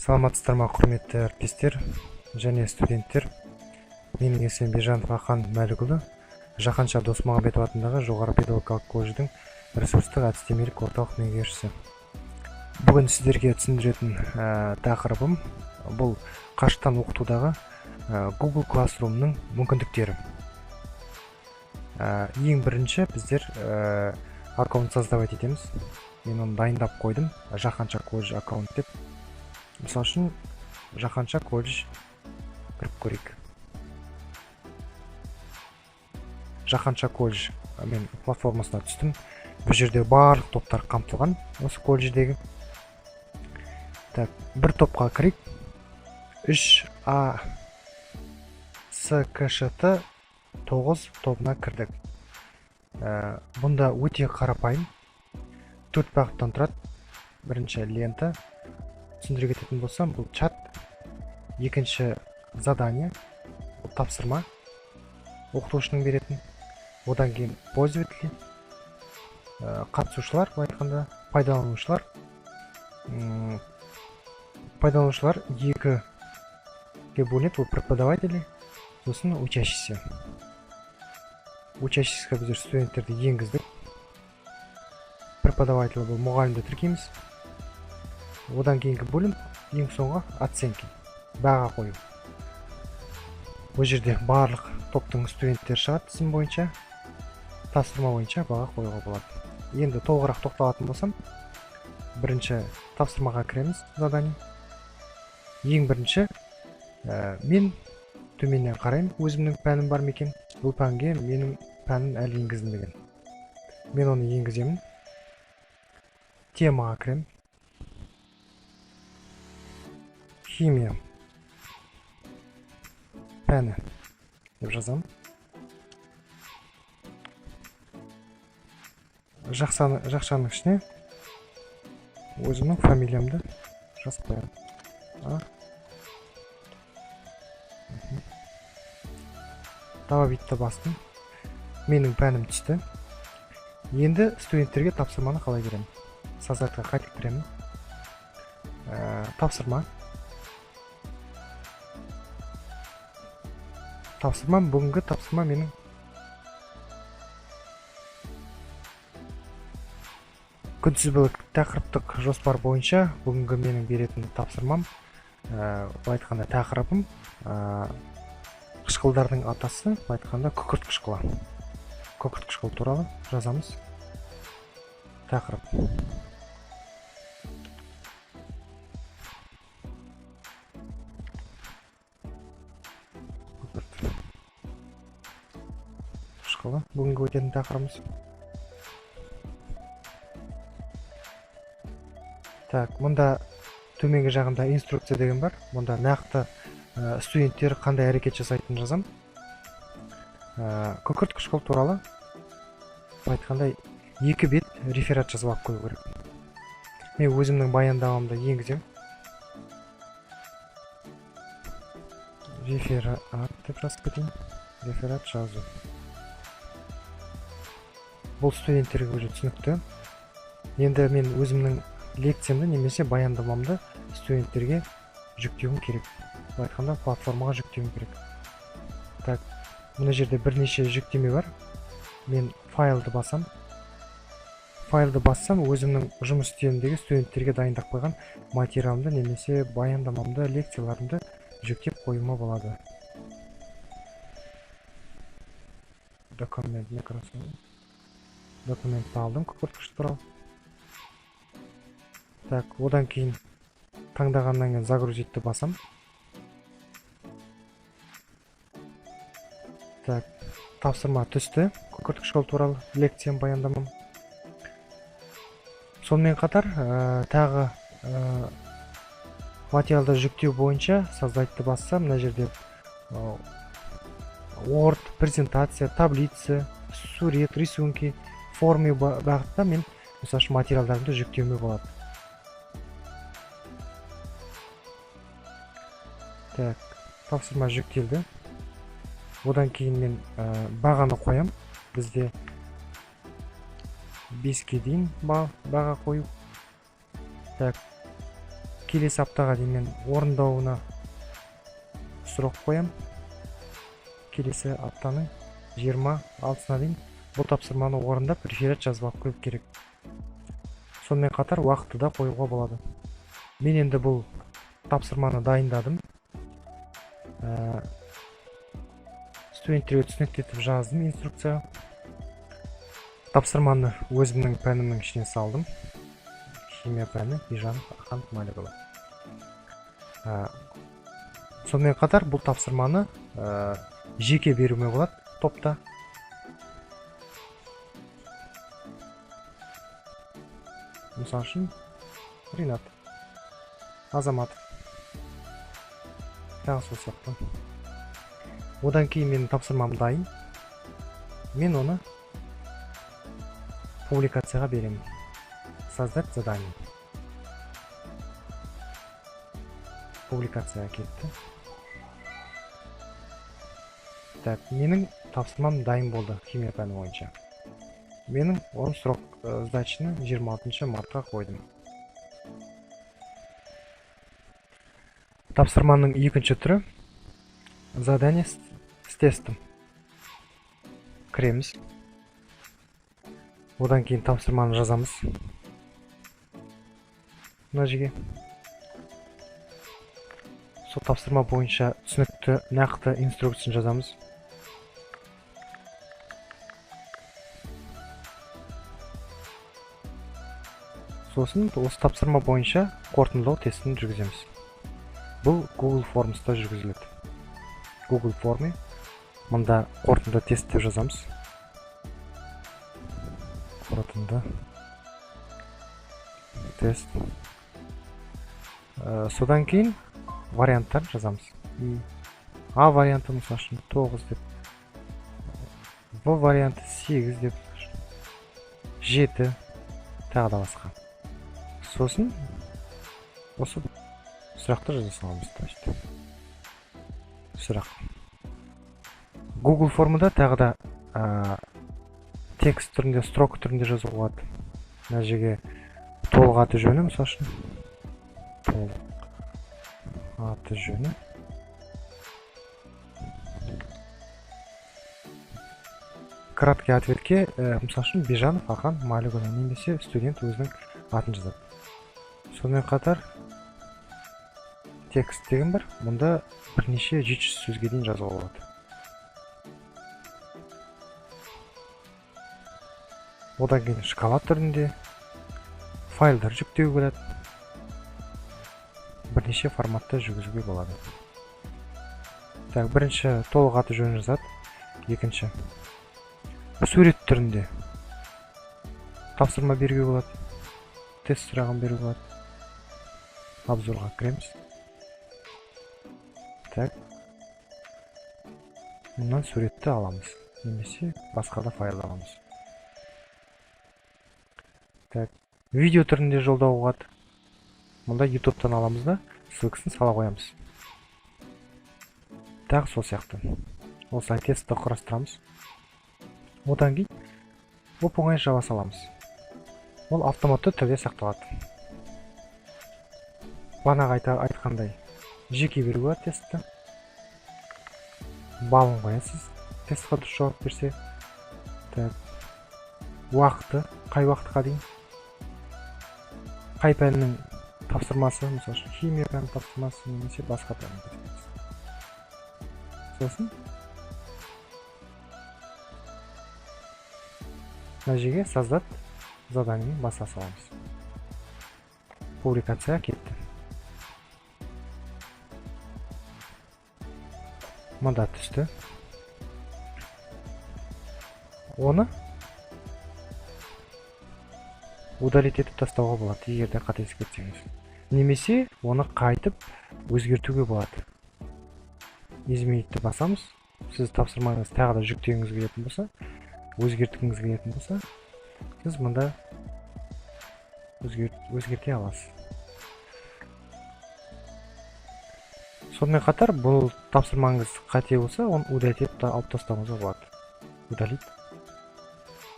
Саламатсыздар ма, құрметті әріптестер және студенттер. Менің есімім Бижанов Ақан Мәлікұлы. Жаһанша Досмағамбетов атындағы жоғары педагогикалық колледждің ресурстық әдістемелік орталық меңгерушісі. Бүгін сіздерге түсіндіретін тақырыбым бұл қашықтан оқытудағы Google Classroom-ның мүмкіндіктері. Ең бірінші біздер аккаунт создавать етеміз. Мен оны дайындап қойдым, Жаһанша колледж аккаунт деп. Мысал үшін, Жаһанша колледж кіріп көрейік. Жаһанша колледж мен платформасына түстім. Бұл жерде барлық топтар қамтылған осы колледждегі. Так, бір топқа кірейік. 3 А С К Ш Т 9 тобына кірдік. Бұнда өте қарапайым 4 бағыттан тұрады. Бірінші лента. Түсіндіре кететін болсам, бұл чат. Екінші задание, бұл тапсырма оқытушының беретін. Одан кейін пользователи, қатысушылар, былай айтқанда пайдаланушылар. Пайдаланушылар екіге бөлінеді, ол преподаватели, сосын учащийся. Учащийся біздер студенттерді енгіздік. Преподаватель бұл мұғалімді тіркейміз. Одан кейінгі бөлім ең соңғы оценки, баға қою. Бұл жерде барлық топтың студенттері шығады тізім бойынша, тапсырма бойынша баға қоюға болады. Енді толығырақ тоқталатын болсам, бірінші тапсырмаға кіреміз, задание. Ең бірінші, мен төменнен қараймын, өзімнің пәнім бар ма екен. Бұл пәнге менің пәнім әлі енгізілмеген. Мен оны енгіземін. Темаға кіремін. Химия пәні деп жазамын. Жақшаның ішіне өзімнің фамилиямды жазып қоямын. Добавить-ті бастым. Менің пәнім түсті. Енді студенттерге тапсырманы қалай беремін? Создатьқа қайтып кіремін. Тапсырма. Тапсырма, бүгінгі тапсырма менің күнтізбелік тақырыптық жоспар бойынша бүгінгі менің беретін тапсырмам, былай айтқанда тақырыбым, қышқылдардың атасы, былай айтқанда күкірт қышқылы. Күкірт қышқылы туралы жазамыз. Тақырып. Күкірт қышқылы бүгінгі өтетін тақырыбымыз. Так, мұнда төменгі жағында инструкция деген бар. Мұнда нақты, студенттер қандай әрекет жасайтынын жазам. Күкірт қышқыл туралы, былай айтқанда, 2 бет реферат жазып алып қою керек. Мен өзімнің баяндамамды енгіземін. Реферат деп жазып кетейін. Реферат жазу. Бұл студенттерге уже түсінікті. Енді мен өзімнің лекциямды немесе баяндамамды студенттерге жүктеуім керек. Былай айтқанда, платформаға жүктеуім керек. Так, мына жерде бірнеше жүктеме бар. Мен файлды басам. Файлды бассам, өзімнің жұмыс үстелімдегі студенттерге дайындап қойған материалымды немесе баяндамамды, лекцияларымды жүктеп қоюыма болады. Документ, Microsoft. Документті алдым, күкірт қышқыл туралы. Так, одан кейін таңдағаннан кейін загрузитті басам. Так, тапсырма түсті, күкірт қышқыл туралы лекциям, баяндамам. Сонымен қатар, тағы, материалды жүктеу бойынша создатьты бассам, мына жерде, Word, презентация, таблица, сурет, рисунки, формы бағытта мен, мысал үшін, материалдарымды жүктеуіме болады. Так, тапсырма жүктелді. Одан кейін мен, бағаны қоям. Бізде 5-ке дейін баға қою. Так, Келесі аптаға дейін мен орындауына срок қоям. Келесі аптаның 26-сына дейін бұл тапсырманы орындап, реферат жазып алып келу керек. Сонымен қатар уақытты да қоюға болады. Мен енді бұл тапсырманы дайындадым. Студенттерге түсінікті етіп жаздым инструкция. Тапсырманы өзімнің пәнімнің ішіне салдым. Химия пәні, Бижанов Ахан Маликұлы. Сонымен қатар бұл тапсырманы жеке беруіме болады топта. Мысал үшін Ринат Азаматов, тағы сол сияқты. Одан кейін менің тапсырмам дайын. Мен оны публикацияға беремін. Создать задание. Публикацияға кетті. Так, менің тапсырмам дайын болды химия пәні бойынша. Менің оның срок сдачыны 26 мартқа қойдым. Тапсырманың екінші түрі задание с тестом. Кіреміз. Одан кейін тапсырманы жазамыз. Мына жерге. Сол тапсырма бойынша түсінікті, нақты инструкцияны жазамыз. Сосын осы тапсырма бойынша қорытындылау тестін жүргіземіз. Бұл Google Forms'та жүргізіледі. Google Form, мында қорытынды тест деп жазамыз. Қорытынды тест. Содан кейін варианттар жазамыз. А варианты мысал үшін 9 деп, Б варианты 8 деп, 7, тағы да басқа. Сосын осы сұрақты жаза саламыз. То есть сұрақ. Google формада тағы да текст түрінде, строка түрінде жазуға болады. Мына жерге толық аты жөні, мысал үшін толық аты жөні. Краткий ответке, мысал үшін Бижанов Ахан Маликұлы немесе студент өзінің атын жазады. Сонымен қатар текст деген бар. Мұнда бірнеше 700 сөзге дейін жазуға болады. Одан кейін шкала түрінде файлдар жүктеуге болады. Бірнеше форматта жүргізуге болады. Так, бірінші толық аты жөнін жазады. Екінші сурет түрінде тапсырма беруге болады. Тест сұрағын беруге болады. Обзорға кіреміз. Так. Мұнан суретті аламыз. Немесе басқа да файл аламыз. Так. Видео түрінде жолдауға болады. Мұнда YouTube'тан аламыз да, ссылкасын сала қоямыз. Тағы сол сияқты. Осылай тестті құрастырамыз. Одан кейін оп-оңай жаба саламыз. Ол автоматты түрде сақталады. Бағанағы айтқандай, жеке беруге болады тестті. Балын қоясыз, тестқа дұрыс жауап берсе. Так. Уақыты, қай уақытқа дейін? Қай пәннің тапсырмасы, мысалы үшін химия пәнінің тапсырмасы немесе басқа пәннің тапсырмасы. Сосын мына жерге создать задание баса саламыз. Публикация кетті. Мында түсті. Оны удалить етіп тастауға болады, егер де қателесіп кетсеңіз. Немесе оны қайтып өзгертуге болады. Изменитті басамыз. Сіз тапсырмаңызды тағы да жүктегіңіз келетін болса, өзгерткіңіз келетін болса, сіз мында өзгерте аласыз. Сонымен қатар бұл тапсырмаңыз қате болса, оны удалить етіп алып тастауыңызға болады. Удалить.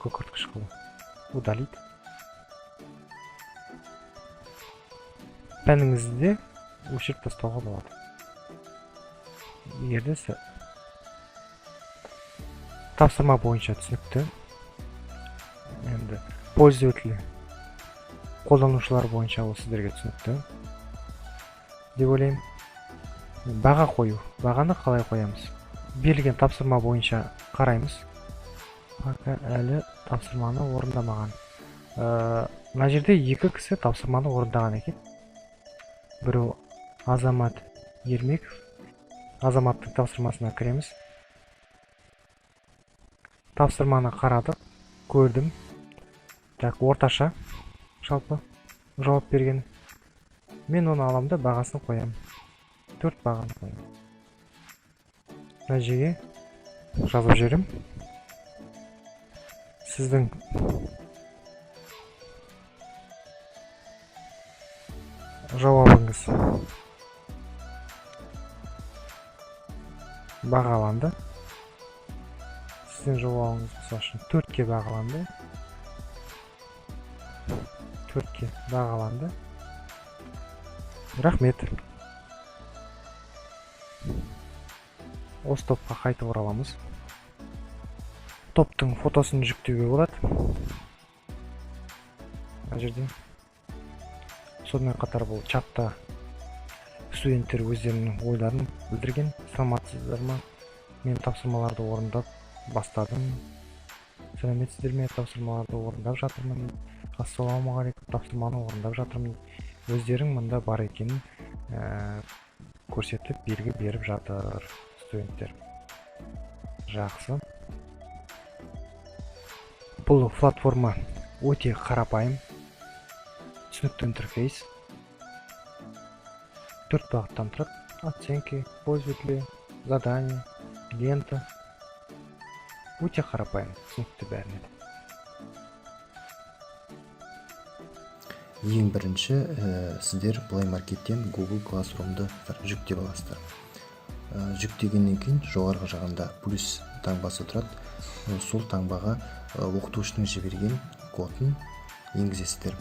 Күкірт қышқылы. Удалить. Пәніңізді де өшіріп тастауға болады, егер де тапсырма бойынша. Түсінікті. Енді пользователь, қолданушылар бойынша ол сіздерге түсінікті деп ойлаймын. Баға қою. Бағаны қалай қоямыз? Берілген тапсырма бойынша қараймыз. Пока әлі тапсырманы орындамаған. Мына жерде екі кісі тапсырманы орындаған екен. Біреу Азамат Ермеков. Азаматтың тапсырмасына кіреміз. Тапсырманы қарадық, көрдім. Так, орташа жалпы жауап берген. Мен оны аламын да, бағасын қоямын, 4 бағаны қоямын. Мына жерге жазып жіберемін: сіздің жауабыңыз бағаланды. Сіздің жауабыңыз, мысалы үшін, 4-ке бағаланды, 4-ке бағаланды, рахмет. Осы топқа қайтып ораламыз. Топтың фотосын жүктеуге болады мына жерде. Сонымен қатар бұл чатта студенттер өздерінің ойларын білдірген: «Саламатсыздар ма, мен тапсырмаларды орындап бастадым», «Сәлеметсіздер ме, тапсырмаларды орындап жатырмын», «Ассалаумағалейкум, тапсырманы орындап жатырмын». Өздерің мында бар екенін көрсетіп, белгі беріп жатыр студенттер. Жақсы. Бұл платформа өте қарапайым, түсінікті интерфейс. Төрт бағыттан тұрады: оценки, пользователи, задание, лента. Өте қарапайым, түсінікті бәріне. Ең бірінші сіздер Play Market'тен Google Classroom'ды жүктеп аласыздар. Жүктегеннен кейін жоғарғы жағында плюс таңбасы тұрады. Сол таңбаға оқытушының жіберген кодын енгізесіздер.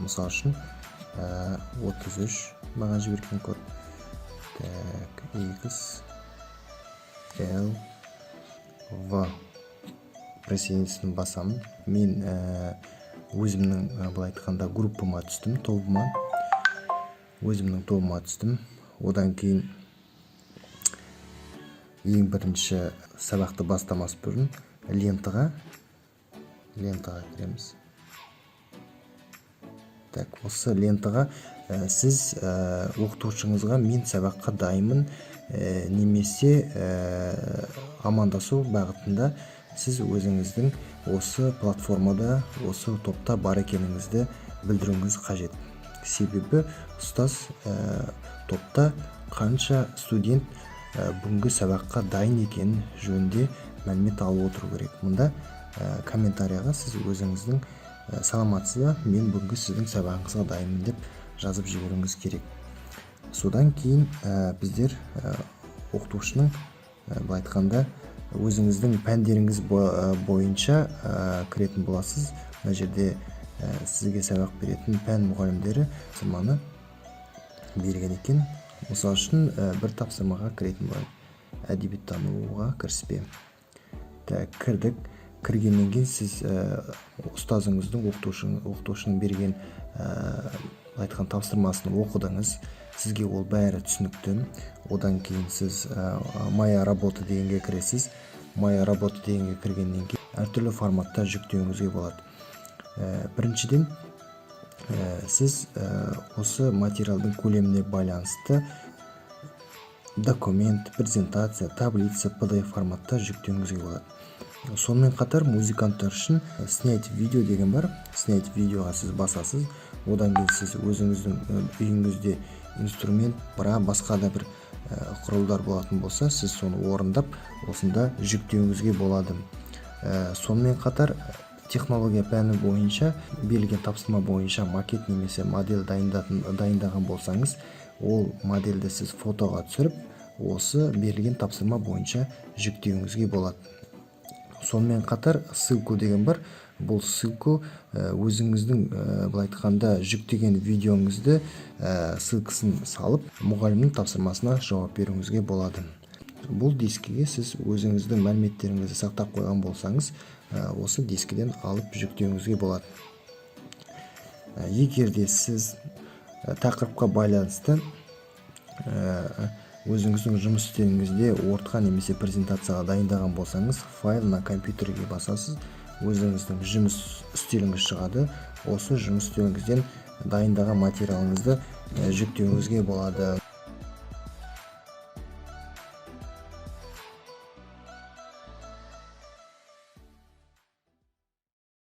Мысалы үшін, 33 маған жіберген код. Так, X L В, присоединиться басамын. Мен өзімнің, былай айтқанда, группама түстім, тобыма, өзімнің тобыма түстім. Одан кейін ең бірінші сабақты бастамас бұрын лентаға кіреміз. Так, осы лентаға сіз оқытушыңызға «Мен сабаққа дайынмын» немесе амандасу бағытында сіз өзіңіздің осы платформада, осы топта бар екеніңізді білдіруіңіз қажет. Себебі ұстаз топта қанша студент бүгінгі сабаққа дайын екенін жөнінде мәлімет алып отыру керек. Мұнда комментарийға сіз өзіңіздің «Саламатсыз ба, мен бүгінгі сіздің сабағыңызға дайынмын» деп жазып жіберуіңіз керек. Содан кейін біздер оқытушының, былай айтқанда, өзіңіздің пәндеріңіз бойынша кіретін боласыз. Мына жерде сізге сабақ беретін пән мұғалімдері тапсырманы берген екен. Мысалы үшін, бір тапсырмаға кіретін болайық, әдебиеттануға кіріспе. Так, кірдік. Кіргеннен кейін сіз ұстазыңыздың, оқытушының берген, былай айтқан, тапсырмасын оқыдыңыз, сізге ол бәрі түсінікті. Одан кейін сіз «Моя работа» дегенге кіресіз. «Моя работа» дегенге кіргеннен кейін әртүрлі форматта жүктеуіңізге болады. Біріншіден, сіз осы материалдың көлеміне байланысты документ, презентация, таблица, PDF форматта жүктеуіңізге болады. Сонымен қатар музыканттар үшін «Снять видео» деген бар. «Снять видео»ға сіз басасыз. Одан кейін сіз өзіңіздің үйіңізде инструмент, бірақ басқа да бір құралдар болатын болса, сіз соны орындап, осында жүктеуіңізге болады. Сонымен қатар технология пәні бойынша берілген тапсырма бойынша макет немесе модель дайындаған болсаңыз, ол модельді сіз фотоға түсіріп, осы берілген тапсырма бойынша жүктеуіңізге болады. Сонымен қатар «Ссылку» деген бар. Бұл ссылку өзіңіздің, былай айтқанда, жүктеген видеоңызды ссылкасын салып, мұғалімнің тапсырмасына жауап беруіңізге болады. Бұл дискіге сіз өзіңіздің мәліметтеріңізді сақтап қойған болсаңыз, осы дискіден алып жүктеуіңізге болады. Егер де сіз тақырыпқа байланысты өзіңіздің жұмыс үстеліңізде Word-қа немесе презентацияға дайындаған болсаңыз, «Файл на компьютерге» басасыз, өзіңіздің жұмыс үстеліңіз шығады. Осы жұмыс үстеліңізден дайындаған материалыңызды жүктеуіңізге болады.